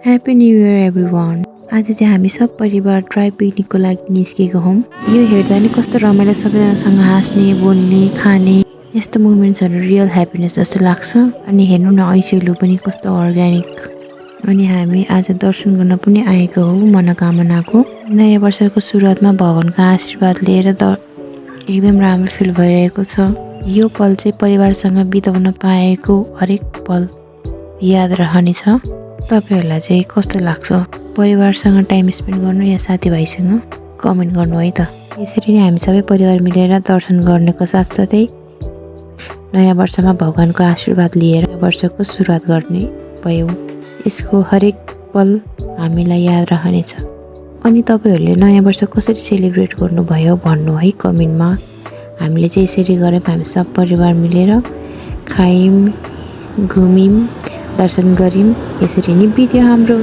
Happy new year everyone. आज चाहिँ हामी सब परिवार ड्राई पिकनिकको लागि निस्केको हौँ। यो हेर्दा नि कस्तो रमाइलो, सबैजनासँग हाँस्ने, बोल्ने, खाने, यस्तो मोमेन्ट्सहरू रियल ह्याप्पिनेस जस्तो लाग्छ। अनि हेर्नु न ऐसेलु पनि कस्तो अर्ग्यानिक। अनि हामी आज दर्शन गर्न पनि आएको हौ मनोकामनाको। नयाँ वर्षको सुरुवातमा भगवानको आशीर्वाद लिएर एकदम राम्रो फिल भइरहेको छ। यो पल चाहिँ परिवारसँग बिताउन पाएको हरेक पल याद रहनेछ। तपाईहरुलाई चाहिँ कस्तो लाग्छ परिवारसँग टाइम स्पेन्ड गर्नु या साथीभाइसँग? कमेन्ट गर्नु है त। यसरी नै हामी सबै परिवार मिलेर दर्शन गर्नेको साथसाथै नयाँ वर्षमा भगवानको आशीर्वाद लिएर वर्षको सुरुवात गर्ने भयौँ। यसको हरेक पल हामीलाई याद रहनेछ। अनि तपाईहरुले नयाँ वर्ष कसरी सेलिब्रेट गर्नुभयो भन्नु है कमेन्टमा। हामीले चाहिँ यसरी गऱ्यौँ, हामी सब परिवार मिलेर खायौँ, घुम्यौँ, दर्शन गर्यौँ। यसरी नै बित्यो हाम्रो